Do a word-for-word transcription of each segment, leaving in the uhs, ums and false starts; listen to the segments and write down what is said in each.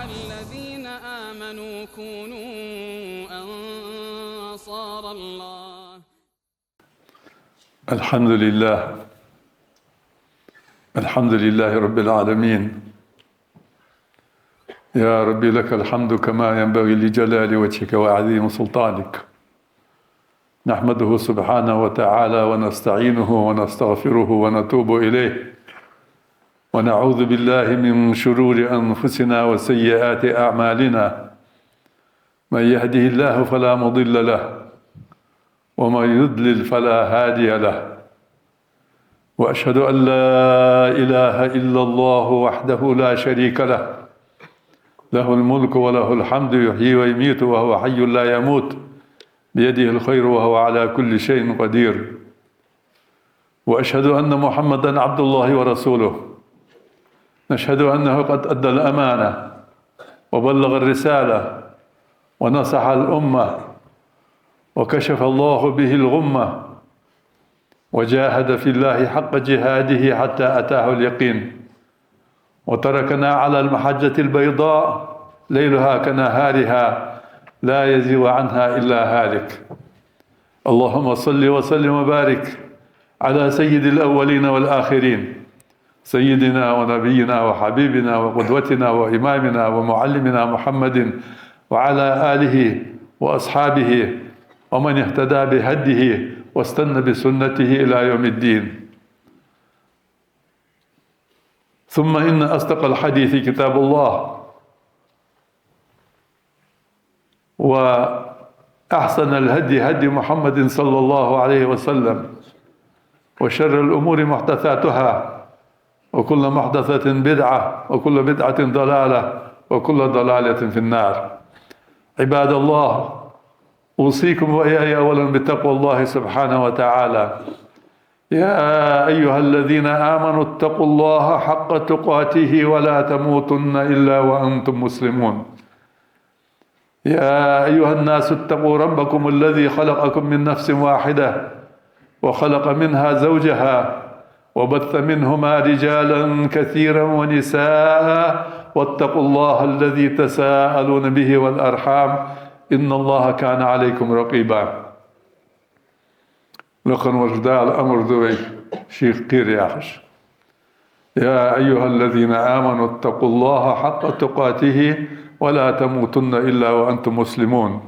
الذين آمنوا كونوا أنصار الله. الحمد لله. الحمد لله رب العالمين. يا رب، لك الحمد كما ينبغي لجلال وجهك وعظيم سلطانك. نحمده سبحانه وتعالى ونستعينه ونستغفره ونتوب إليه، ونعوذ بالله من شرور أنفسنا وسيئات أعمالنا. من يهده الله فلا مضل له، ومن يضلل فلا هادي له. وأشهد أن لا إله إلا الله وحده لا شريك له، له الملك وله الحمد، يحيي ويميت وهو حي لا يموت، بيده الخير وهو على كل شيء قدير. وأشهد أن محمدا عبد الله ورسوله. نشهد أنه قد أدى الأمانة وبلغ الرسالة ونصح الأمة وكشف الله به الغمة وجاهد في الله حق جهاده حتى أتاه اليقين، وتركنا على المحجة البيضاء ليلها كنهارها لا يزيغ عنها إلا هالك. اللهم صل وسلم وبارك على سيد الأولين والآخرين، سيدنا ونبينا وحبيبنا وقدوتنا وإمامنا ومعلمنا محمد وعلى آله وأصحابه ومن اهتدى بهديه واستن بسنته إلى يوم الدين. ثم إن أصدق الحديث كتاب الله، وأحسن الهدي هدي محمد صلى الله عليه وسلم، وشر الأمور محدثاتها، وكل محدثة بدعة، وكل بدعة ضلالة، وكل ضلالة في النار. عباد الله، أوصيكم وإياي أولا بتقوى الله سبحانه وتعالى. يا أيها الذين آمنوا اتقوا الله حق تقاته ولا تموتن إلا وأنتم مسلمون. يا أيها الناس اتقوا ربكم الذي خلقكم من نفس واحدة وخلق منها زوجها وبث منهما رجالا كثيرا ونساء واتقوا الله الذي تساءلون به والأرحام إن الله كان عليكم رقيبا. Лакхе волча Дала амар ду вайга шийх кхера яхаш. يا أيها الذين آمنوا اتقوا الله حق تقاته ولا تموتن إلا وأنتم مسلمون.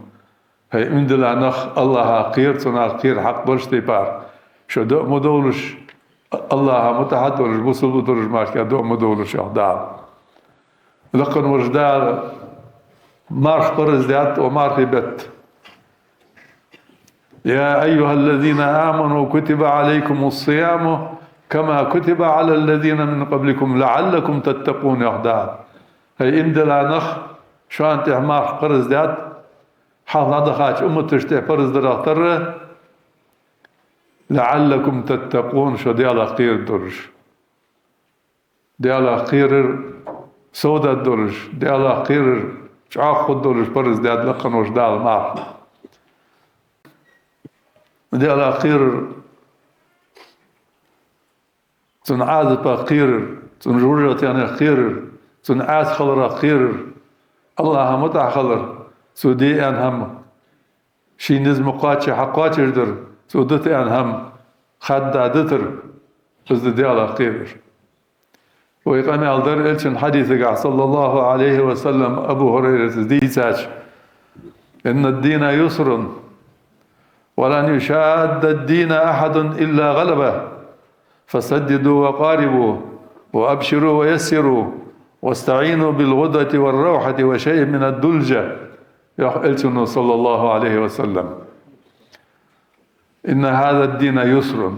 ХӀай иман дилла нах, АллахӀах кхера, цунах кхера хьакъ долча тайпара. Шо дуӀа ма довлаш, АллахӀа мутӀахьа долаш, бусалба долаш мара дуӀа ма довлаш, йоах Дала. Лакхе волча Дала марха парз даьд, укх мархий бетта. يا أيها الذين آمنوا كتب عليكم الصيام كما كتب على الذين من قبلكم لعلكم تتقون, йоах Дала. ХӀай иман дилла нах, шоана тӀа марха парз даьд, хьалха дӀадахача умматашта тӀа парз дарах тарра, لعلكم تتقون, шо Даьлах кхераш долаш. Даьлах кхерар совдаргдолаш, Даьлах кхерар чӀоагӀа хургдолаш парз даьд лакхе волча Дала марха. Даьлах кхерар, Цун Ӏазапах кхерар, Цун жожагӀатенах кхерар, Цун Ӏаьса хиларах кхерар, АллахӀа мутӀахьа хилар, Цо де аьнна хӀама, ший низ ма кхоаччача хьакхоачашдар, Цо дита аьнна хӀама хадда дитар, из да Даьлах кхерар. Вай къамаьл дар Элчан хьадисагахь, صلى الله عليه وسلم, Абу ХӀурайрас дийцача: إن الدين يسر ولن يشاد الدين أحد إلا غلبه فسددوا وقاربوا وأبشروا ويسروا واستعينوا بالغدوة والروحة وشيء من الدلجة, йоах Элчано, صلى الله عليه وسلم. إن هذا الدين يسر.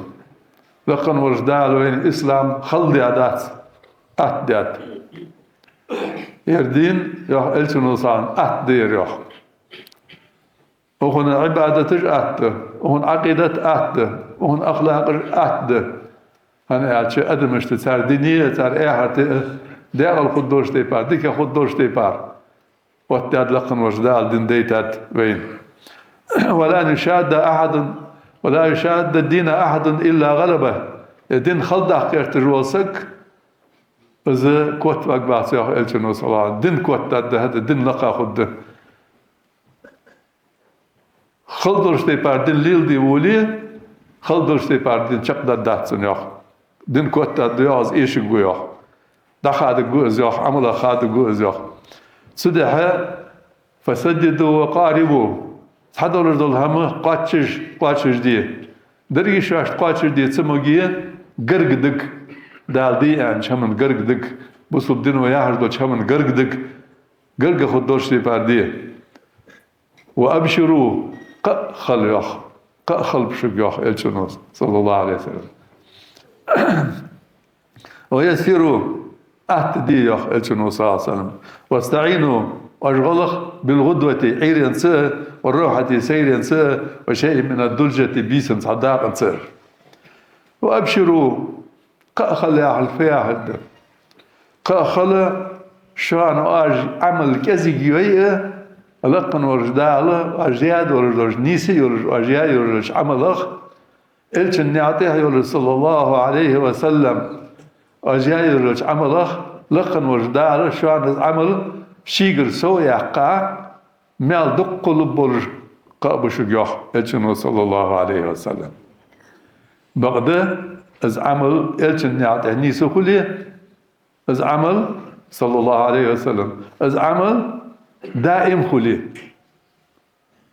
Лакхе волча Дала вайна ислам хала даь дац, атта даьд. Ер дин, йоах Элчано, цхьана атта да ер, йоах. Укхун Ӏибадаташ атта да, укхун Ӏакъидат атта да, укхун ахлакъаш атта да. ХӀана аьлча адамашта цар дине, цар эхарте декъала хургдолча тайпара, дика хургдолча тайпара оттадаьд лакхе волча Дала дин, дайтад вайна. ولن يشاد أحد، ولن يشاد الدين أحد إلا غلبه. Ер дин хала даккха гӀерташ вола саг, из котваргвац, йоах Элчано, саллаллахӀу Ӏалайхи ва саллам. Дин котдаргда, хӀаьта дин лакха хургда. Хала долча тайпара дин леладе воле, хала долча тайпара дин чакхдаргдац цунна, йоах. Дин котдаргда, йоах, из эшаргва, йоах. ДӀахадаргва из, йоах, Ӏамалах хадаргва из, йоах. Цудухьа «فسددوا وقاربوا». Цхьадолаш дола хӀама кхоачаш, кхоачаш де. Деррига шоашта кхоачаш де ца моге, гаргадига. Дала де аьннача хӀаман гаргадига. Бусалба дино яхаш долча хӀаман гаргадига. Гарга хургдолча тайпара де. «وأبشروا», кхаъ хила, йоах. Кхаъ хилба шуга, йоах Элчано, саллаллахӀу Ӏалайхи ва саллам. «ويسروا», атта де, йоах Элчано, саллаллахӀу Ӏалайхи ва саллам. «واستعينوا», оаш гӀо лаха, «بالغدوة», Ӏуйранца, «والروحة», сайранца, «وشيء من الدلجة», бийсан цхьа дакъанца. «وأبشروا», кхаъ хила яхилга фу яхилга да? Кхаъ хила, шоана оаш Ӏамал кӀезига йой а, лакха волча Дала оаш яь долаш долча, нийса йолаш, оаш яь йолаш долча Ӏамалах, Элчан наькъа тӀа йолаш, саллаллахӀу Ӏалайхи ва саллам, оаш яь йолаш долча Ӏамалах, лакха волча Дала шоана из Ӏамал шийгара сов а яьккха, маьл дукха лургболаш кхаъ ба шуга, йоах Элчано, саллаллахӀу Ӏалайхи ва саллам. Бакъда из Ӏамал Элчан наькъа тӀа нийса хуле, из Ӏамал, саллаллахӀу Ӏалайхи ва саллам, из Ӏамал даим хуле.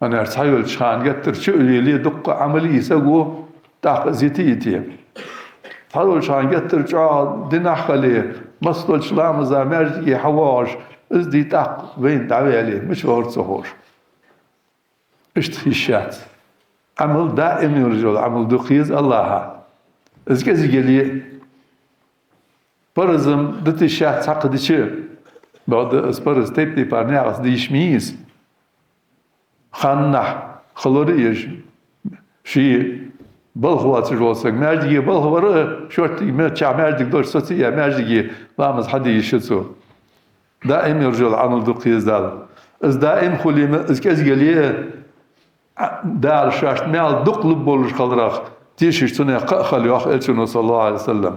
ХӀана аьлча цхьайолча хана геттара чу а леле, дукха Ӏамал е саго, тӀаккха из йите, йите. Цхьайолча хана геттара чӀоагӀа динах а хиле, массадолча ламаза маьждиге хьавоагӀаш, из ди тӀаккха вайна дӀаваьле, мича вахар ца ховш. Иштта йиш яц. Ӏамал даим йолаш йола Ӏамал дукха еза АллахӀа. Из кӀезига яле а. Парз-м дита йиш яц цхьаккха дича, бакъда из парз тайп-тайпара наькъаца де йиш ма йий из. Ханнахьа, хала а еш, ший балха воацаш вола саг, маьждиге балха вар а, шорттига миччахьа маьждиг долча соцаяь, маьждиге ламаз хьаде йиш я цо. Даим йолаш йола Ӏамал дукха еза Дала. Из даим хуле а, из кӀезига яле а, Дала шоашта маьл дукха лургболаш хиларах тешаш, цунах кхаъ хила, йоах Элчано, саллаллахӀу Ӏалайхи ва саллам.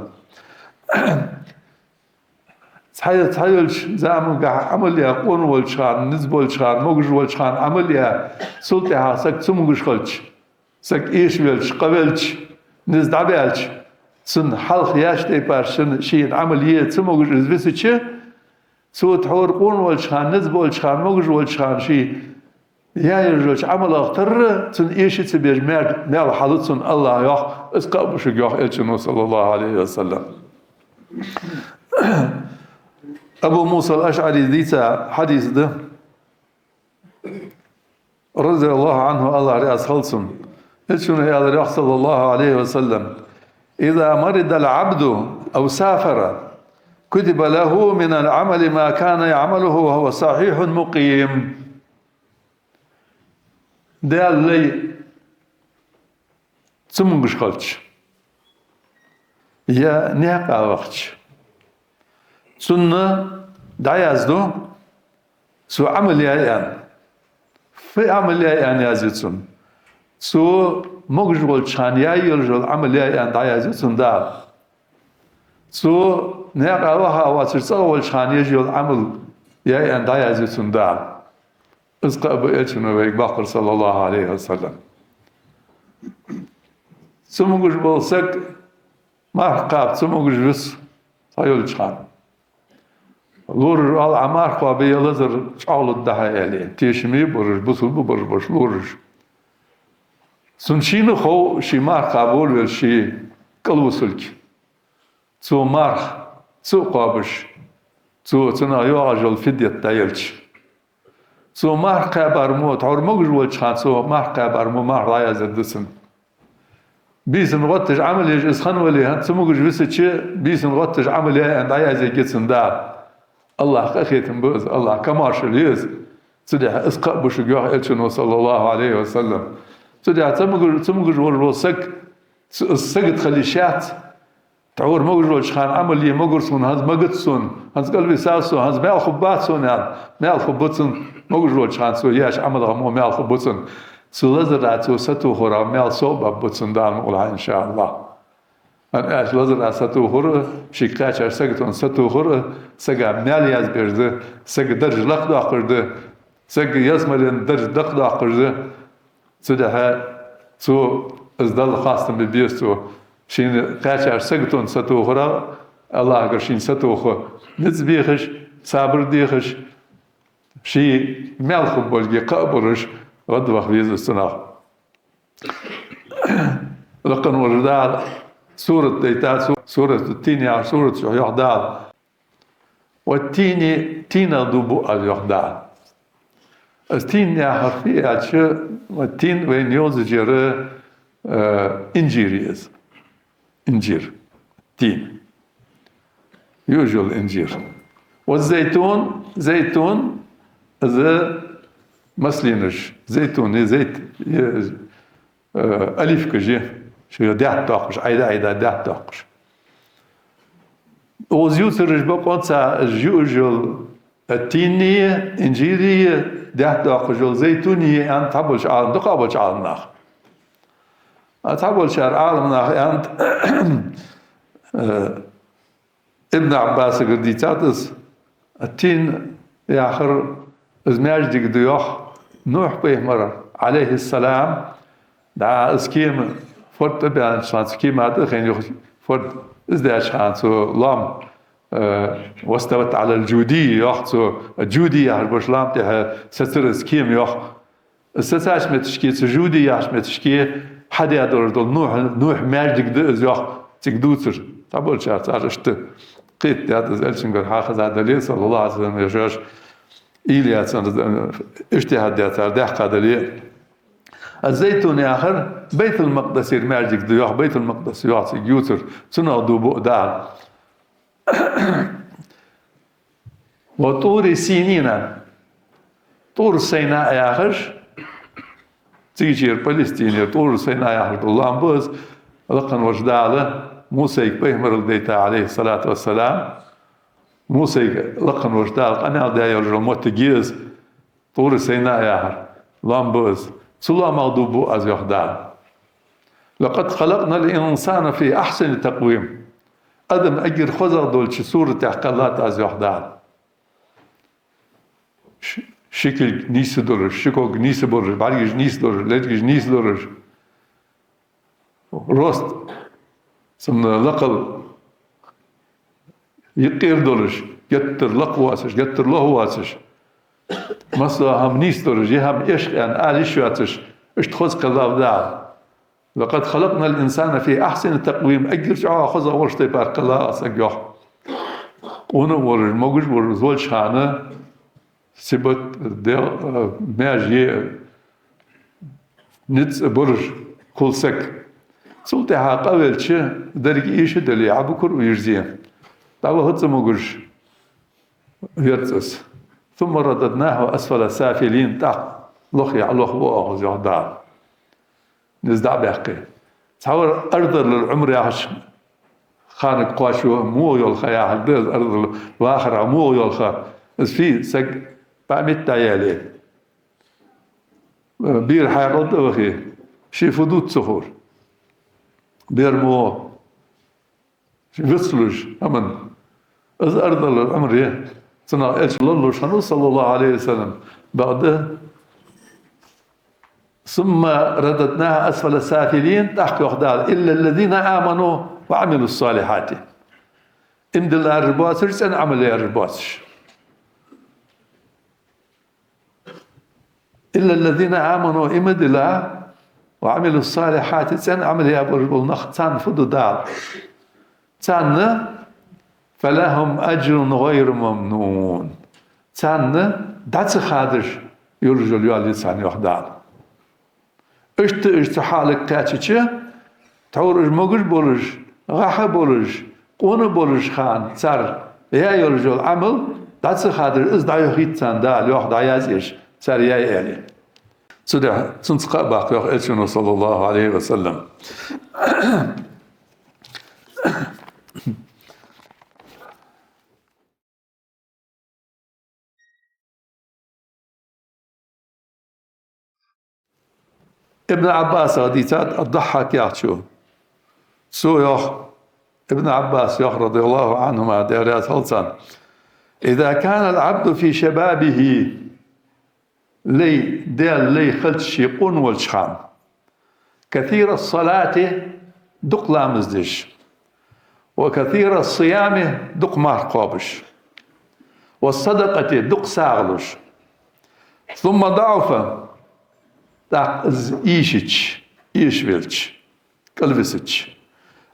Цхьа-, цхьайолча заманга Ӏамал яь, къона волча хана, низ болча хана, могаш волча хана Ӏамал яь, цул тӀехьагӀа саг цамогаш хилча, саг эшавелча, къавелча, низ дӀабаьлча, цунна хьалха яьча тайпара шийна, шийна Ӏамал е ца могаш из висача, цо тхьовра къона волча хана, низ болча хана, могаш волча хана ший яь йолча Ӏамалах тарра, цунна эша ца безаш маьл, маьл хьалу цунна АллахӀа, йоах, из кхаъ ба шуга, йоах Элчано, саллаллахӀу Ӏалайхи ва саллам. Абу Муса ал-АшӀарийс дийца хьадис да, радияллахӀу Ӏанху, АллахӀ раьза хилва цунна. Элчано аьлар, йоах, саллаллахӀу Ӏалайхи ва саллам: «إذا مرض العبد أو سافر كتب له من العمل ما كان يعمله وهو صحيح مقيم». Даьла лай цамогаш хилча, е наькъа вахача, цунна дӀаязду цо Ӏамал яьй аьнна. Фу Ӏамал яьй аьнна язъю цунна? Цо могаш волча хана яь йолаш йола Ӏамал яьй аьнна дӀаязъю цунна Дала. Цо наькъа ваха воацаш цӀагӀа волча хана еш йола Ӏамал яьй аьнна дӀаязъю цунна Дала. Из кхаъ ба Элчано вайга баккхар, саллаллахӀу Ӏалайхи ва саллам. Цамогаш вола саг марха кхаба цамогаш виса цхьайолча хана. Лораш оал, Ӏа марха кхоабе, е лазар чӀоагӀлургда хьа, аьле. Тешаме а болаш, бусалба а болаш, болаш лораш. Цунна шийна а хов, ше марха кхаба волавелча, ше кӀалвусалга. Цо марха ца а кхоабаш, цо цунах йоагӀаш йола фидет дӀаелча. Цо марха кхаьбар мо, тхьовра могаш волча хана цо марха кхаьбар мо, марха дӀаяздергда цунна. Бийсан гӀотташ Ӏамал еш из хинна вале, хӀанз цамогаш висача, бийсан гӀотташ Ӏамал яьй аьнна дӀаязъергья цунна Дала. АллахӀа къахетам ба из, АллахӀа камаьршал я из. Цудухьа из кхаъ ба шуга, йоах Элчано, саллаллахӀу Ӏалайхи ва саллам. Цудухьа цамогаш, цамогаш волаш вола саг, ц-, сагота хила йиш яц. Тхьовра могаш волча хана Ӏамал е могар сона, хӀанз магац сона, хӀанз кӀалвисав со, хӀанз маьл хургбац сона аьнна, маьл хургба цунна, могаш волча хана цо еш Ӏамалах мо маьл хургба цунна. Цу лазарах цо сатохарах маьл сов а баргба цунна Дала мукъалахь, иншааллахӀ. ХӀана аьлча лазар а сатохар а, шийга кхаьчача саготонна сатохар а сага маьл язбеш да, сага дарж лакхдоаккхаш да, сага ялсмален дарж лакхдоаккхаш да. Цудухьа цо из Далла хоастам бе беза цо. Шийна кхаьчача саготонна сатохар а, АллахӀагара шийна сатоха низ бехаш, сабар дехаш, ший маьл хургболга кхаъ болаш, гӀадваха веза из цунах. Лакха волча Дала сурат дайтад, цу-, Суратут-Тин яхача сурата чу йоах Дала: «والتين», тинах дув буъ аз, йоах Дала. Из тин яхар фу аьлча, тин вайна йовзаш яр, э, инжир я из. Инжир. Тин. Юаш йола инжир. «والزيتون», зайтун, из маслинаш, зайтун, е зайт-, е, э, оливкаш я, шоай даьтта доаккхаш, Ӏайда-Ӏайда даьтта доаккхаш. Укхаза ювцараш бокъонца уж юаш йола, э, тини а, инжири а даьтта доаккхаш йола, зайтуни а аьнна, цхьаболча Ӏалам-, дукхагӀболча Ӏаламнаха. А цхьаболчар Ӏаламнаха аьннад, э, Ибн Ӏаббасагара дийцад из, а тин яхар из маьждиг да йоах, Нухь-пайхамар, Ӏалайхи ссалам, дӀа из кема форд тӀабаьннача хана, цу кема тӀа а хайна, юха форд из даьча хана цо лоам, э, «واستوت على الجودي» йоах цо, Джуди яхаш болча лоам тӀа сецар из кема йоах. Сецача моттиге, цу Джуди яхача моттиге хьадаь долаш дола Нухь, Нухь маьждиг да из йоах цига дувцар. Цхьаболчар цар иштта кхетадаьд из, Элчангара хьахеза дале, саллаллахӀу Ӏалайхи ва саллам, е шоаш уйла яцар, иштта хьадаь цар даьккха дале. А зайтун яхар Байтул-Макъдасера маьждиг да йоах, Байтул-Макъдас йоах цига ювцар, цунах дув буъ Дала. «وطور سينين». ТӀур Сайна яхаш, цигачара Палестинера ТӀур Сайна яхаш дола лоам ба из, Лакха волча Дала Мусайга пайхамарал дайта, Ӏалайхи ссалату вассалам. Мусайга Лакха волча Дала къамаьл даь йолаш йола моттиг я из, ТӀур Сайна яхар лоам ба из. Цу лоамах дув буъ аз, йоах Дала. «لقد خلقنا الإنسان في أحسن تقويم». Адам эггара хозагӀа долча суратах кхеллад аз, йоах Дала. Ш-, ши кулг нийса долаш, ши ког нийса болаш, бӀаргаш нийса долаш, лергаш нийса долаш. Рост, цун лакхал юкъера долаш, геттара лакха воацаш, геттара лоха воацаш. Масса хӀама нийса долаш, е хӀама эшкъян ала йиш йоацаш, иштта хоза кхеллав Дала. «لقد خلقنا الإنسان في أحسن تقويم». Эггара чӀоагӀа хоза волча тайпара кхеллав аз саг, йоах. Къона а волаш, могаш а волаш, из волча хана сибат, дегӀ, э, маьже, низ а болаш хул саг. Цул тӀехьагӀа къавелча, деррига эша а дале, Ӏобукар укх юрта. ДӀаваха а ца могаш вер цо из. «ثم رددناه أسفل سافلين», тӀаккха лохе Ӏолохву оаха из, йоах Дала. Низ дӀа а баьккхе. Цхьавар арадарлара Ӏумар яхача ханага кхоачаш ва, муха йола ха яхар да из, арадарлара вахара муха йола ха. Из фуй, саг память дӀаяьле, бер хьаькъал тӀа вахе, ше фу дувц ца ховр. Бер муха вицлуш, аман. Из арадарлара Ӏумар я. Цунах Элча лорлуш хиннав, саллаллахӀу Ӏалайхи ва саллам, бакъда. «ثم رددناه أسفل سافلين», тӀаккха йоах Дала: «إلا الذين آمنوا وعملوا الصالحات». Иман диллараш боацаш, цӀена Ӏамал яьраш боацаш. «إلا الذين آمنوا», иман дилла, «وعملوا الصالحات», цӀена Ӏамал яь болаш бола нах, царна фу ду Дала? Царна: «فلهم أجر غير ممنون». Царна дӀа ца хадаш йолаш йола йоал я царна, йоах Дала. Иштта уж цу хьалага кхаьчача, тхьовра уж могаш болаш, гӀахьа болаш, къона болаш хана цар яь йолаш йола Ӏамал дӀа ца хадаш, из дӀайохийт царна Дала, йоах, дӀаязъеш, цар яьй аьле. Цудухьа цунца кхаъ баккха, йоах Элчано, саллаллахӀу Ӏалайхи ва саллам. Ибн Ӏаббасах дийцад, Ад-Даххьак яхачо. Цо йоах: Ибн Ӏаббаса йоах, رضي الله عنهما, Даьла раьза хилва царна: إذا كان العبد في شبابه, лай, Даьла лай хилча ший къона волча хана, كثير الصلاة, дукха ламаз деш, وكثير الصيام, дукха марха кхобаш, والصدقة, дукха сагӀа луш, ثم ضعف, тӀаккха из ийшача, эшавелча, кӀалвисача,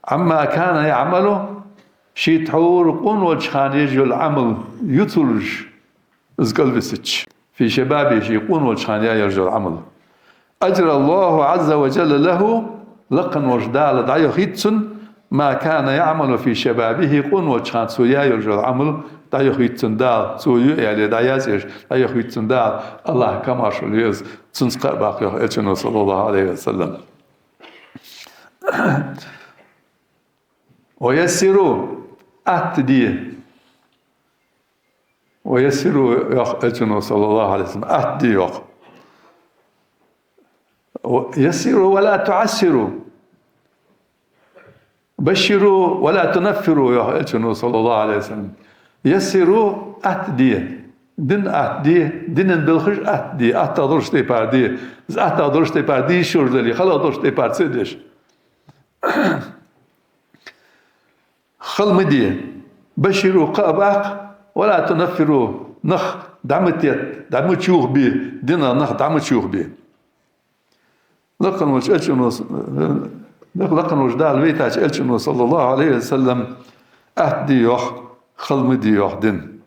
عما كان يعمل, ший тхьовра къона волча хана еш йола Ӏамал юцалуш, из кӀалвисача, في شبابه, ший къона волча хана яь йола Ӏамал, أجرى الله عز وجل له, лакха волча Дала дӀайохийт цунна, ما كان يعمل في شبابه, къона волча хана цо яь йола Ӏамал дӀайохийт цунна Дала, цо ю аьле дӀаяздеш, дӀайохийт цунна Дала, АллахӀ камаьршал еза, цунца кхаъ баккха йоах Элчано, صلى الله عليه وسلم. ويسروا, атта де. ويسروا йоах Элчано, صلى الله عليه وسلم, атта де йоах. يسروا ولا تعسروا. بشروا ولا تنفروا йоах Элчано, صلى الله عليه وسلم. يسروا, атта де. Дин атта де, дина белхаш атта де, аттагӀа долча тайпара де. Из аттагӀа долча тайпара де йиш йолаш дале, халагӀа долча тайпара ца деш. Хала ма де. بشروا, кхаъ баккха, ولا تنفروا, нах дӀа ма тетта, дӀа ма чухбе, динах нах дӀа ма чухбе. Лакха волча Элчано, лакха волча Дала вайтача Элчано, صلى الله عليه وسلم, атта де йоах, хала ма де йоах дин.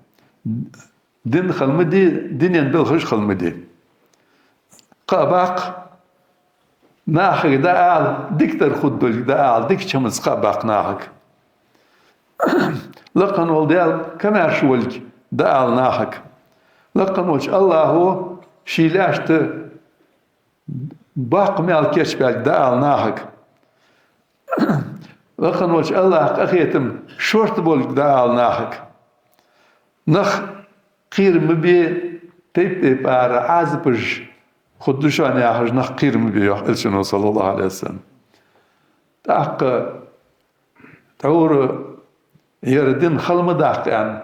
Дин хала ма де, дина белхаш хала ма де. Кхаъ баккха, нахага дӀаала, дикадар хургдолга дӀаала, дикача хӀаманца кхаъ баккха нахага. Лакха вола Даьла камаьрша волга дӀаала нахага. Лакха волча АллахӀо ший лаьшта боккха маьл кийчбаьлга дӀаала нахага. Лакха волча АллахӀа къахетам шортта болга дӀаала нахага. Нах кхера ма бе, тайп-тайпара Ӏазапаш хургда шоана яхаш, нах кхера ма бе йоах Элчано, صلى الله عليه وسلم. ТӀаккха тхьовра ер дин хала ма даккха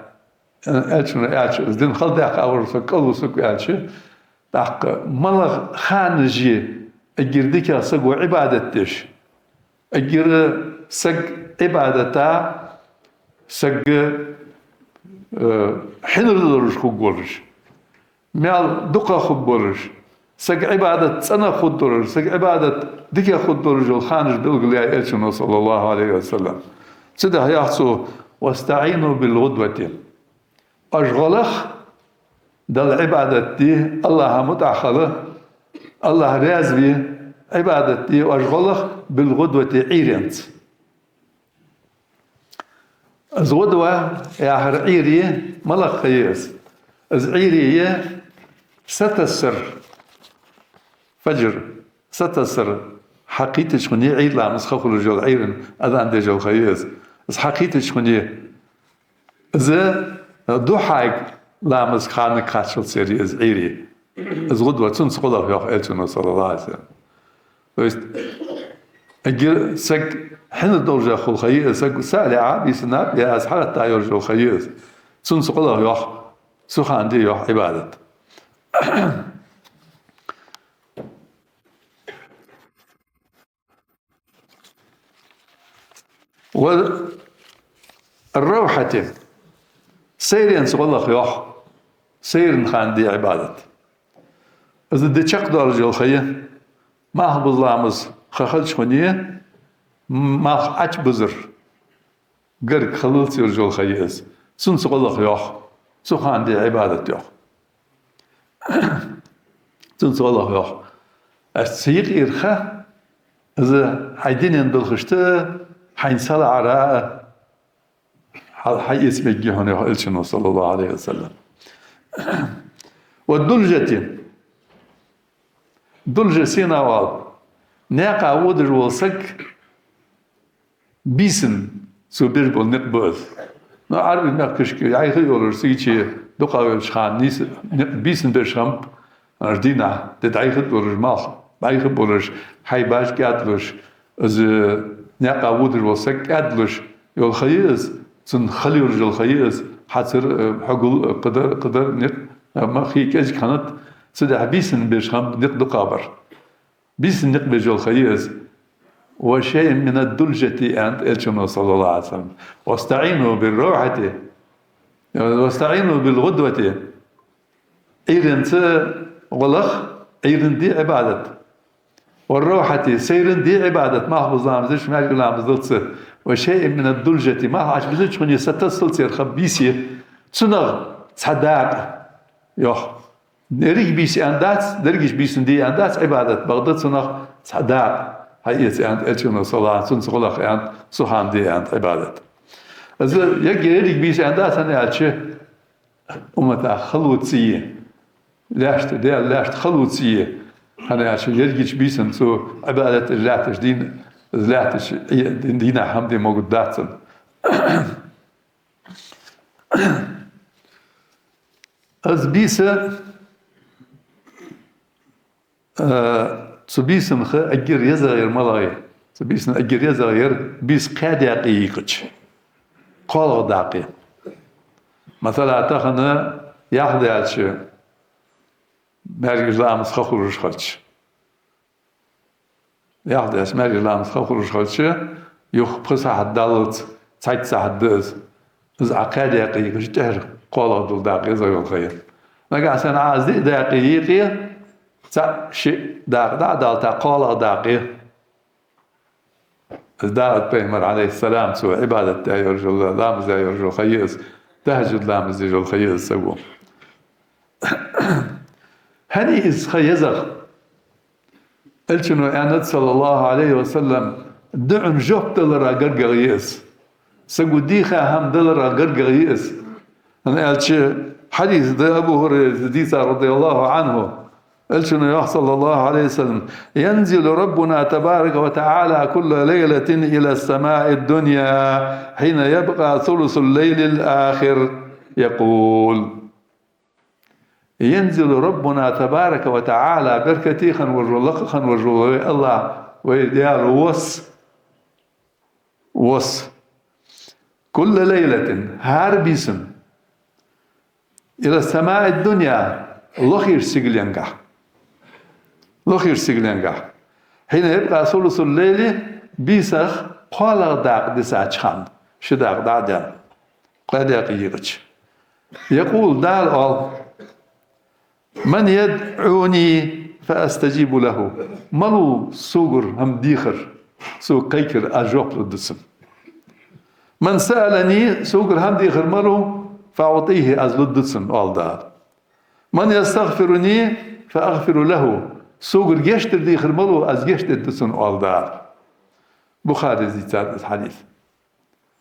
аьнна, Элчано аьлча, из дин хала даьккха вар саг кӀалвусаргва аьлча, тӀаккха малагӀа ханаш я эггара дикагӀа саго Ӏибадат деш? Эггара саг Ӏибадата, саг, э, хьинар долаш хургволаш, маьл дукхагӀа хургболаш, саг Ӏибадат цӀенагӀа хургдолаш, саг Ӏибадат дикагӀа хургдолаш йола ханаш белгалъяьй Элчано, صلى الله عليه وسلم. Цудухьа йоах цо: واستعينوا بالغدوة. Оаш гӀо лаха Далла Ӏибадат де, АллахӀа мутӀахьа хила, АллахӀ раьза ве, Ӏибадат де оаш гӀо лаха بالغدوة, Ӏуйранца. Из гӀудва яхар Ӏуйре малагӀа ха я из? Из Ӏуйре я сатессар, фаджр, сатессар хьакхийттача хана Ӏуйра ламаза ха хулаш йола, Ӏуйран азан деш йола ха я из. Из хьакхийттача хана, из духьайга ламаза ханага кхаччалца я из Ӏуйре. Из гӀудва, цунца гӀо лаха йоах Элчано, صلى الله عليه وسلم. То есть, эггара саг хьинар долаш хул ха я из, саг салихь а, бийсанна а, я аз хьагӀатта йолаш йола ха я из. Цунца гӀо лаха йоах, цу хана де йоах Ӏибадат. والروحة. Сайренца гӀо лаха йоах, сайран хана де Ӏибадат. Из ди чакхдоалаш йола ха я, малхбуза ламаза ха хилча хана, малх Ӏочубузар, гарга хилалца йолаш йола ха я из. Цунца гӀо лаха йоах, цу хана де Ӏибадат йоах. Цунца гӀо лаха йоах. Аш ца юкъера ха, из хьай дина белхашта, хьайна салаӀара, хьа-, хьаэца мегаш я хьона йоах Элчано, صلى الله عليه وسلم. والدلجة. Дулжа сенах оал? Наькъа водаш вола саг, бийсан цо беш бола никъ ба из. Но Ӏарбий мехкашка йӀайха йолаш, цига чу дукха волча хана нийса никъ бийсан беш хиннаб, аш дийнахьа де дӀайха долаш, малх дӀайха болаш, хьай баш кӀаьдлуш, из наькъа водаш вола саг кӀаьдлуш, йола ха я из, цунна хала йолаш йола ха я из, хьацар, э, хьогал, э, кхыдар, кхыдар никъ, э, ма хий кӀезига хиннад, цудухьа бийсанна беш хиннаб никъ дукхагӀбар. Бийсанна никъ беш йола ха я из. «وشيء من الدلجة», аьннад Элчано, صلى الله عليه وسلم. «واستعينوا بالروحة، واستعينوا بالغدوة». Ӏуйранца гӀулакх, Ӏуйранна де Ӏибадат. «والروحة», сайранна де Ӏибадат, малхбуза ламаз деш, маьркӀажа ламаз далца. «وشيء من الدلجة», малх Ӏочубизача хана сатасса церха бийса, цунах цхьа дакъа, йоах. Деррига бийса аьнна дац, дерригача бийсанна де аьнна дац Ӏибадат, бакъда цунах цхьа дакъа хьаэца аьннад Элчано, صلى الله عليه وسلم, цунца гӀулакх аьннад, цу хана де аьннад Ӏибадат. Из еггара еррига бийса аьнна дац, хӀана аьлча уммата хало ца е, лаьшта, Даьла лаьшта хало ца е, хӀана аьлча ерригача бийсан цо Ӏибадат лаьтташ дийна, лаьтташ дийна хӀама де могаргдац цунна. Из бийса, э, цу бийсан ха эггара езагӀа яр малагӀа я? Цу бийсан эггара езагӀа яр бийса кхаь даькъе йийкъача, кхоалагӀа дакъе. Масала, тахан яхь даьлча, маьркӀажа ламаз ха хургдолаш хилча, яхь даьлча, маьркӀажа ламаз ха хургдолаш хилча, юха пхи сахьат даллалца цхьайтта сахьат да из. Из Ӏа кхаь даькъе йийкъача, тӀехьара кхоалагӀа дола дакъа езагӀа йола ха я. Нагахьа санна Ӏа из диъ даькъе йийкъе, цаӀ-шиъ дакъа дӀа а далийтача, кхоалагӀа дакъа я. Из Дауд пайхамар, عليه السلام, цо Ӏибадат даь йолаш йола, ламаз даь йолаш йола ха я из, тахӀажжуд ламаз деш йола ха я из саго. ХӀана я из ха езагӀа? Элчано аьннад, صلى الله عليه وسلم, дуӀан жоп далара гаргагӀа я из. Саго дийха хӀама далара гаргагӀа я из. ХӀана аьлча хьадис да Абу ХӀурайрас дийцар, رضي الله عنه. Элчано йоах, صلى الله عليه وسلم: «ينزل ربنا تبارك وتعالى كل ليلة إلى السماء الدنيا حين يبقى ثلث الليل الآخر يقول». «ينزل ربنا تبارك وتعالى», беркате хинна волаш вола, лакха хинна волаш вола вай АллахӀ, вай Даьла вос, вос. «كل ليلة», хӀара бийсан, «إلى السماء الدنيا», лохерча сигаленгахьа. Лохерча сигаленгахьа. «حين يبقى ثلث الليل», бийсах кхоалагӀа дакъа дисача хана, ши дакъа дӀа а даьнна, кхаь даькъе йийкъача. «يقول», Дала оал: «من يدعوني فأستجيب له». Малув согара хӀама дехар, сога кхайкар, аз жоп лургда цунна. «من سألني», согара хӀама дехар малув, «فأعطيه», аз лургда цунна, оал Дала. «من يستغفرني فأغفر له», согара гешт дар дехар малув, аз гешт дергда цунна, оал Дала. Бухарес дийцад из хьадис.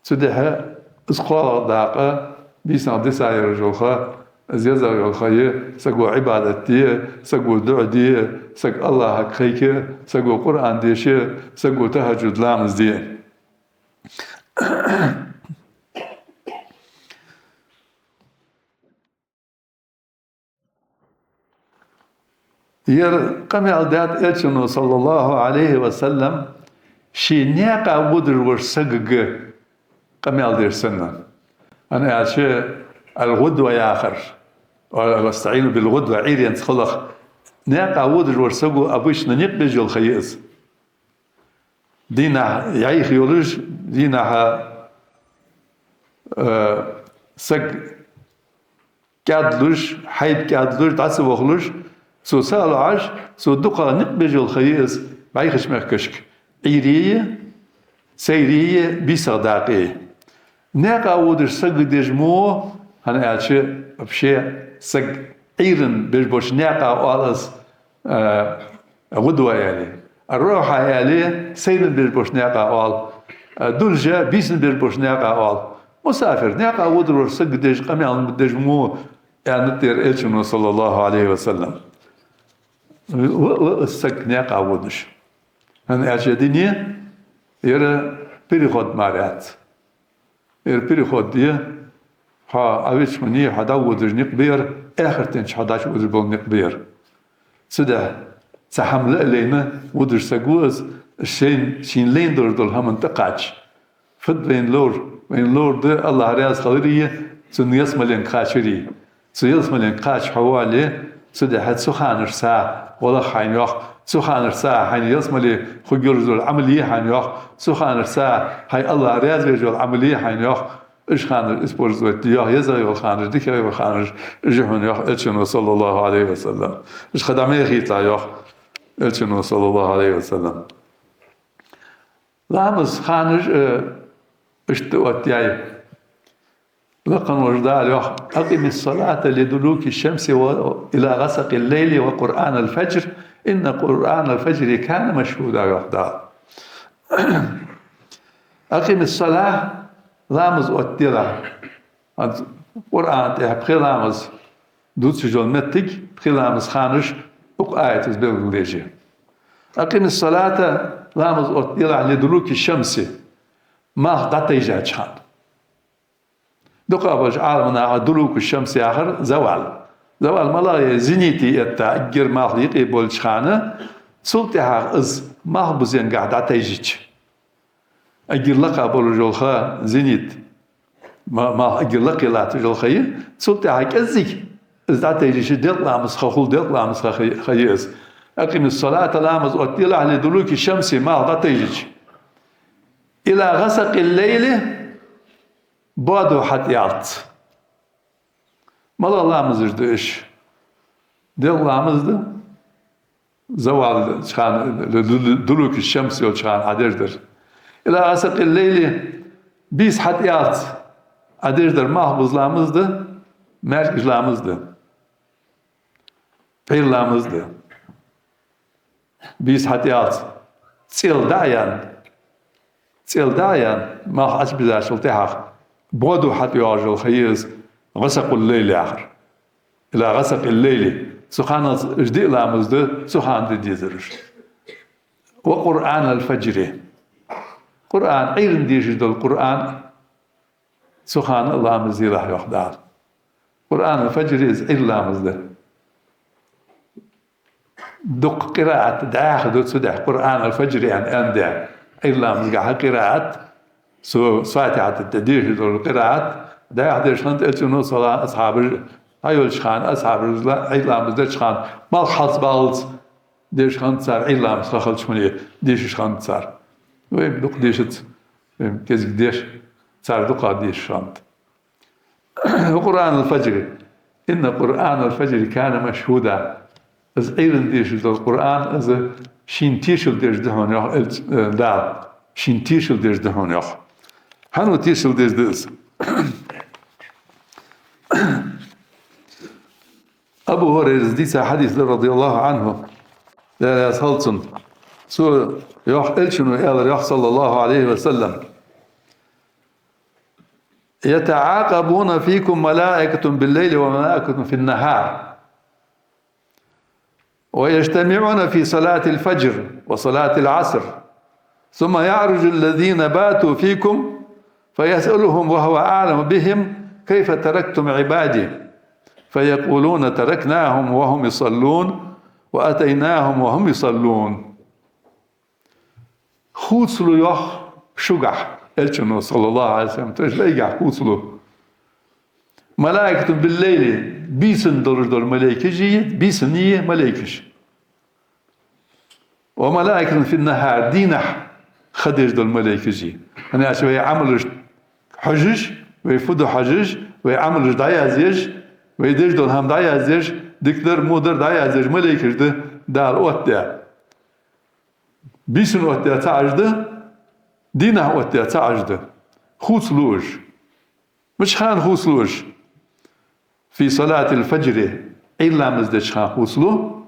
Цудухьа из кхоалагӀа дакъа, бийсанна дисаяр йола ха, из езагӀа йола ха я, саго Ӏибадат де, саго дуӀа де, саг АллахӀага кхайка, саго Къуръан деша, саго тахӀажжуд ламаз де. Ер къамаьл даьд Элчано, صلى الله عليه وسلم, ший наькъа водаш волча сагага къамаьл деш санна. ХӀана аьлча, الغدوة яхар, «واستعينوا بالغدوة», Ӏуйранца хилах, наькъа водаш волча саго обычно никъ беш йола ха я из. Дийнахьа йӀайха йолаш, дийнахьа, э, саг кӀаьдлуш, хьайба кӀаьдлуш, дӀа ца вахалуш, цо сагӀа лохьаш, цо дукхагӀа никъ беш йола ха я из бӀайхача мехкашка: Ӏуйре а, сайре а, бийсах дакъе а. Наькъа водаш саг деш мо, хӀана аьлча, вообще саг Ӏуйранна беш болча наькъа оал из, э, гӀудва аьле. Ар-равхьа аьле, сайранна беш болча наькъа оал. Э, дулжа, бийсанна беш болча наькъа оал. Мусафир, наькъа водаш вола саг деш, къамаьл деш мо, аьннад ер Элчано, صلى الله عليه وسلم. Ва, ва, ва, саг наькъа водаш. ХӀана аьлча, дуне, ер переход мара яц. Ер переход я, хьо Ӏовеча хана хьо дӀаводаш никъ ба ер, эхартен чу хьо дӀачуводаш бола никъ ба ер. Цудухьа цхьа хӀама лайна водаш саг ва из, шийна, шийна лайна долаш дола хӀаман тӀакхача. Фуд вайна ловр? Вайна ловр да АллахӀ раьза хилари, цун ялсмаленга кхачари. Цу ялсмаленга кхача хьо вале, цу дехьа цу ханашца гӀо лакха хьайна, йоах, цу ханашца хьайна ялсмале хургйолаш дола Ӏамал е хьайна, йоах, цу ханашца хьай АллахӀ раьза веш йола Ӏамал е хьайна, йоах. Уж ханаш использовать де, йоах, езагӀа йола ханаш, дикагӀа йола ханаш, уж хьона, йоах Элчано, саллаллахӀу Ӏалайхи ва саллам. Уж кхы дӀа ма яхийталахь, йоах Элчано, саллаллахӀу Ӏалайхи ва саллам. Ламаза ханаш, э, иштта оттаяьй. Лакха волча Дала йоах: «أقم الصلاة لدلوك الشمس و-، إلى غسق الليل وقرآن الفجر إن قرآن الفجر كان مشهودا», йоах Дала. «أقم الصلاة», ламаз оттаделахь. ХӀанз Къуръана тӀа пхи ламаз дувцаш йола моттиг, пхи ламаза ханаш укх аятаца белгалдеш я. «أقم الصلاة», ламаз оттаделахь, «لدلوك الشمس», малх дӀатайжача хана. ДукхагӀболча Ӏаламнаха «دلوك الشمس» яхар завал. Завал малагӀа я? Зените этта, эггара малх юкъе болча хана, цул тӀехьагӀа из малхбузенгахь дӀатайжача. Эггара лакха болаш йола ха зенит. Ма-, малх эггара лакхе латташ йола ха я. Цул тӀехьагӀа кӀеззига из дӀатайжача, делкъа ламаза ха хул, делкъа ламаза ха, ха я из. «أقم الصلاة», ламаз оттаделахь, «لدلوك الشمس», малх дӀатайжача. «إلى غسق الليل», боадо хьатӀаяллалца. МалагӀа ламазаш да уж? Делкъа ламаз да, завал йолча хана, ду-, ду-, ду-, «دلوك الشمس» йолча хана Ӏа деш дар. «إلى غسق الليل», бийса хьатӀаяллалца Ӏа деш дар малхбуза ламаз да, маьркӀажа ламаз да, пхьера ламаз да. Бийса хьатӀаяллалца, цӀел дӀа а яьнна, цӀел дӀа а яьнна, малх Ӏочубизачул тӀехьагӀа боадо хьатӀайоагӀаш йола ха я из, «غسق الليل» яхар. «إلى غسق الليل». Цу ханал уж диъ ламаз да, цу хана де дезар уж. «وقرآن الفجر». Къуръан, Ӏуйрийна дешаш дола Къуръан, цу хана а ламаз делахь, йоах Дала. «قرآن الفجر», из Ӏуйра ламаз да. Дукха къираат дӀаьха да цу дехьа, «قرآن الفجر» аьнна, аьнна да. Ӏуйра ламазгахьа къираат, цу Фатихьата тӀа дешаш дола къираат дӀаьха деш хиннад Элчано, сала асхьабаш, хьайолча хана, асхьабаш ла-, Ӏуйра ламаз деча хана, малх хьалцабаллалца деш хиннад цар, Ӏуйра ламаза ха хилча хьуна дешаш хиннад цар. Вай дукха дешац, вай кӀезига деш, цар дукха дешаш хиннад. «وقرآن الفجر إن قرآن الفجر كان مشهودا». Из Ӏуйрийна дешаш дола Къуръан, из шийна тешал деш да хьона, йоах Элч-, э, Дала. Шийна тешал деш да хьона, йоах. ХӀана тешал деш да из? Абу ХӀурайрас дийца хьадис да, رضي الله عنه, Даьла раьза хилва цунна. Цо йоах, Элчано аьлар, йоах, صلى الله عليه وسلم: «يتعاقبون فيكم ملائكة بالليل وملائكة في النهار، ويجتمعون في صلاة الفجر وصلاة العصر، ثم يعرج الذين باتوا فيكم فيسألهم وهو أعلم بهم: كيف تركتم عبادي؟ فيقولون: تركناهم وهم يصلون، وأتيناهم وهم يصلون». Хувцалу, йоах, шугахь, Элчано, صلى الله عليه وسلم, то есть лайгахь хувцалу. «ملائكة بالليل», бийсан долаш дола малейкаш а, бийсанна а малейкаш. «وملائكة في النهار», дийнахьа ха деш дола малейкаш а. ХӀана аьлча вай Ӏамалаш хьожаш, вай фу ду хьожаш, вай Ӏамалаш дӀаязъеш, вай деш дола хӀама дӀаязъеш, дикадар, водар дӀаязъеш малейкаш да Дала оттадаь. Бийсанна оттадаь цхьа Ӏаж да, дийнахьа оттадаь цхьа Ӏаж да. Хувцалу уж. Мича хана хувцалу уж? «في صلاة الفجر», Ӏуйра ламаз деча хана хувцалу,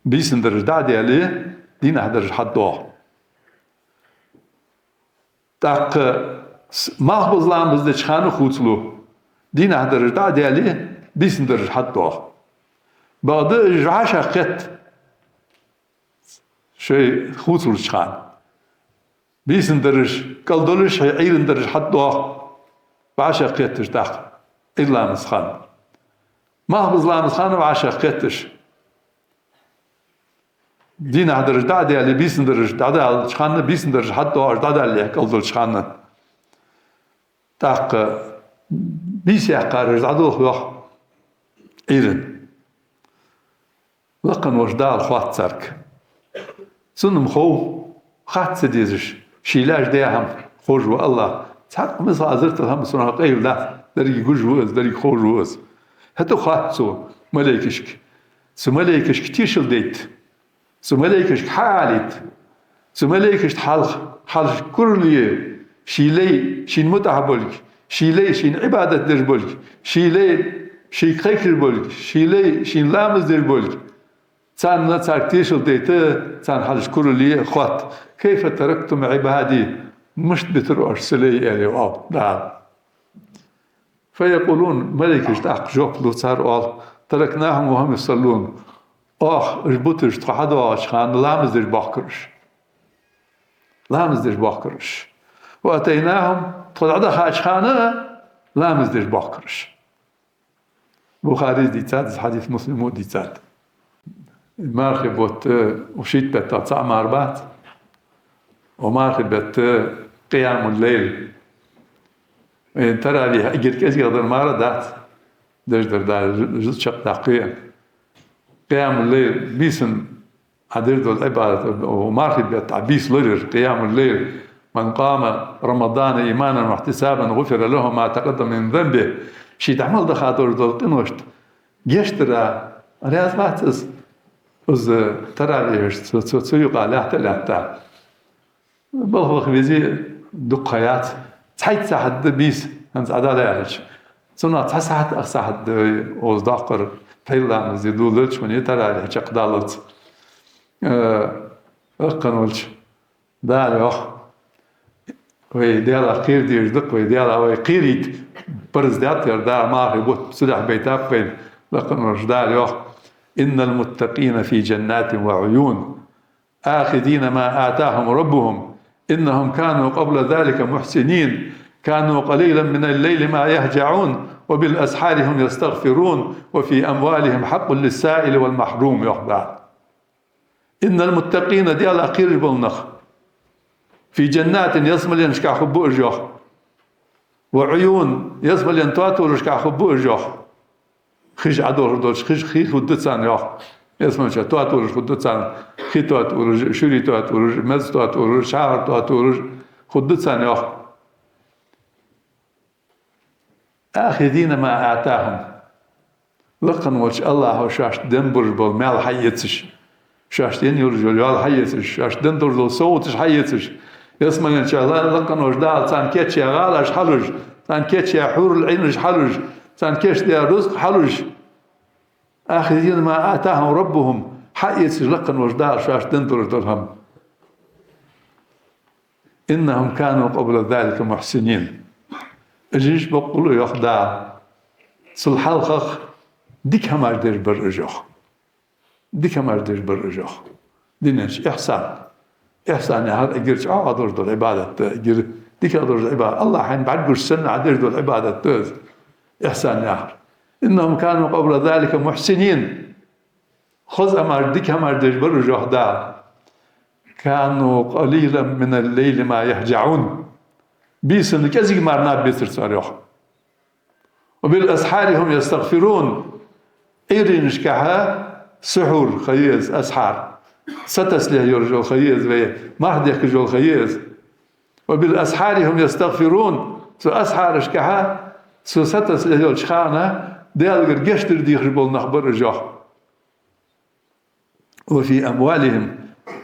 бийсан дараш дӀа а даьле, дийнахьа дараш хьатӀадоагӀа. ТӀаккха с-, малхбуза ламаз деча хана хувцалу, дийнахьа дараш дӀа а даьле, бийсан дараш хьатӀадоагӀа. Бакъда уж вӀашагӀкхет, шоай хувцалуча хана. Бийсан дараш кӀалдолаш, хьай Ӏуйрийна дараш хьатӀадоагӀа, вӀашагӀкхеташ тӀаккха Ӏуйра ламаза хана. Малхбуза ламаза хана вӀашагӀкхеташ. Дийнахьа дараш дӀа а даьле, бийсан дараш дӀадалача хана, бийсан дараш хьатӀадоагӀаш дӀадалале кӀалдолча хана. ТӀаккха бийса яьккхараш дӀадолх, йоах, Ӏуйрийна. Лакха волча Дала хоатт царга. Цунна-м хов, хатта ца дезаш, ший лаьш даь хӀама ховш ва АллахӀ. Цхьаккха мисал азартал хӀама цунах къайла дац, деррига гуш ва из, деррига ховш ва из. ХӀаьта хоатт цо малейкашка. Цу малейкашка тешал дайта. Цу малейкашка хьаалийта. Цу малейкашта хьалха, хьалхашка курал е, ший лай, шийна мутӀахьа болга, ший лай, шийна Ӏибадат деш болга, ший лай, шийга кхайкаш болга, ший лай, шийна ламаз деш болга. Царна, царга тешал дайта, царна хьалхашка курал е, хоатт: «كيف تركتم عبادي؟» Мишта битар оаш са лай, аьле, оал Дала. فيقولون, малейкаша тӀаккха жоп лу, цар оал: «تركناهم وهم يصلون». Оаха уж буташ тхо хьадоагӀача хана ламаз деш бохкар уж. Ламаз деш бохкар уж. «وأتيناهم», тхо дӀадахача хана а ламаз деш бохкар уж. Бухарис дийцад из хьадис, Муслимо а дийцад. Мархий бутт, э, шийтта беттах цаӀ мара бац. Укх мархий бетта къиямул-лайл, э, таравихь эггара кӀезигагӀдар мара дац. Деш дар Дала жу-, жу чакхдаккха. Къиямул-лайл, бийсан Ӏа деш дола Ӏибадат, укх мархий бетта Ӏа бийса лораяр, къиямул-лайл. «من قام رمضان إيمانا واحتسابا غفر له ما تقدم من ذنبه». Ший дӀа мел даха долаш дола къиношта гешт дара раьза вац из, из таравихьаш цу, цу, цу юкъа лаьтта а лаьтта. Балха-балха везе дукха ха яц. Цхьайтта сахьат да бийса, хӀанз Ӏа дӀалаьрхӀача. Цунах цхьа сахьат, ах сахьат да вай укхаза доаккхар, пхьегӀа ламаз де доладелча, хӀана таравихь чакхдаллалца. Э, лакха волча Дала йоах: вай Даьлах кхера дезаш да-кх вай, Даьлах вай кхерийта парз даьд ер, Дала мархий бутт цу тӀа байтаб вайна. Лакха волча Дала йоах: «إن المتقين في جنات وعيون». آخذين ما آتاهم ربهم إنهم كانوا قبل ذلك محسنين كانوا قليلا من الليل ما يهجعون وبالأسحار هم يستغفرون وفي أموالهم حق للسائل والمحروم, йоах Дала. «إن المتقين», Даьлах кхераш бола нах, «في جنات», ялсмаленашка хургба уж, йоах. «وعيون», ялсмален тоатолашка хургба уж, йоах. Хиш Ӏодолхаш долча хиш, хи хургда царна, йоах. Ялсмален чу тоатолаш хургда царна, хи тоатолаш, шури тоатолаш, меза тоатолаш, шахьар тоатолаш хургда царна, йоах. «آخذين ما آتاهم». Лакха волча АллахӀа шоашта денна болаш бола маьл хьаэцаш, шоашта енна йолаш йола йоал хьаэцаш, шоашта денна долаш дола совгӀаташ хьаэцаш. Ялсмален чу ла-, лакха волча Дала царна кийчъяь гӀалаш хьалуш, царна кийчъяь хьурул-Ӏийнаш хьалуш, царна кийчдаь рузкъа хьалуш. «آخذين ما آتاهم ربهم», хьаэцаш лакха волча Дала шоашта денна долаш дола хӀама. «إنهم كانوا قبل ذلك محسنين». Уж, уж боккъала, йоах Дала, цул хьалхагӀа дика хӀамаш деш бар уж, йоах. Дика хӀамаш деш бар уж, йоах. Динах ихьсан. Ихьсан яхар эггара чӀоагӀа долаш дола Ӏибадат да, эггара дика долаш дола Ӏибадат. АллахӀ хьайна бӀаргагуш санна Ӏа деш дола Ӏибадат да из. Ихьсан яхар. «إنهم كانوا قبل ذلك محسنين». Хоза хӀамаш, дика хӀамаш деш бар уж, йоах Дала. «كانوا قليلا من الليل ما يهجعون». Бийсан кӀезига мара наб бецар цар, йоах. «وبالأسحار هم يستغفرون». Ӏуйренашкахьа, сухьур ха я из, асхьар. Сатасалехь йолаш йола ха я из вай, марха дехкаш йола ха я из. «وبالأسحار هم يستغفرون». Цу асхьарашкахьа, цу сатасалехь йолча хана Даьлагара гешт дар дехаш бола нах бар уж, йоах. «وفي أموالهم»,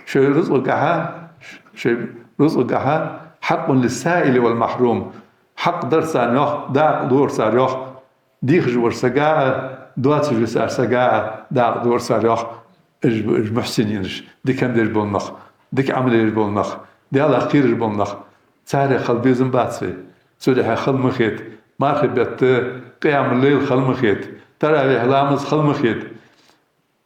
шоай рузкъагахьа, шоай рузкъагахьа, «حق للسائل والمحروم». Хьакъ дар царна, йоах, дакъа лора цар, йоах. Дехаш вар сага а, доацаш висар сага а дакъа лора цар, йоах. Уж, уж мухьсининаш, дика хӀама деш бола нах, дика Ӏамал еш бола нах, Даьлах кхераш бола нах. Царех хила безам бац вай. Цудухьа хила ма хета. Мархий бетта къиямул-лайл хила ма хета. Таравихь ламаз хила ма хета.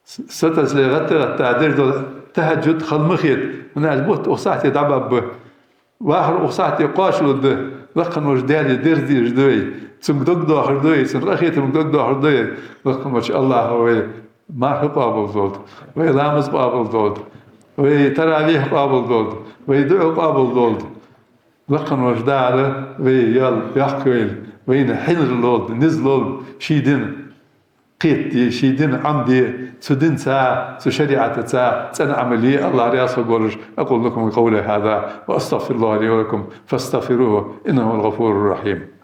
С-, сатасале гӀатта-гӀатта деш дола тахӀаджуд хила ма хета. ХӀана аьлча бутт укх сахьате дӀабабба. Вахар укх сахьате кхоачалургда. Лакха волча Даьлага дерза дезаш да вай. Цунга дог доахаш да вай. Цун къахетамга дог доахаш да вай. Лакха волча АллахӀа вай марха къоабалдолда. Вай ламаз къоабалдолда. Вай таравихь къоабалдолда. Вай дуӀа къоабалдолда. Лакхаволча Дала вай ял йоккхавойла, вайна хьинар лолда, низ лолда, ший дин кхетаде, ший дин Ӏомаде, цу динца, цу шариӀатаца цӀена Ӏамал е. АллахӀ раьза хургволаш. أقول لكم قولي هذا وأستغفر الله لي ولكم فاستغفروه إنه هو الغفور الرحيم.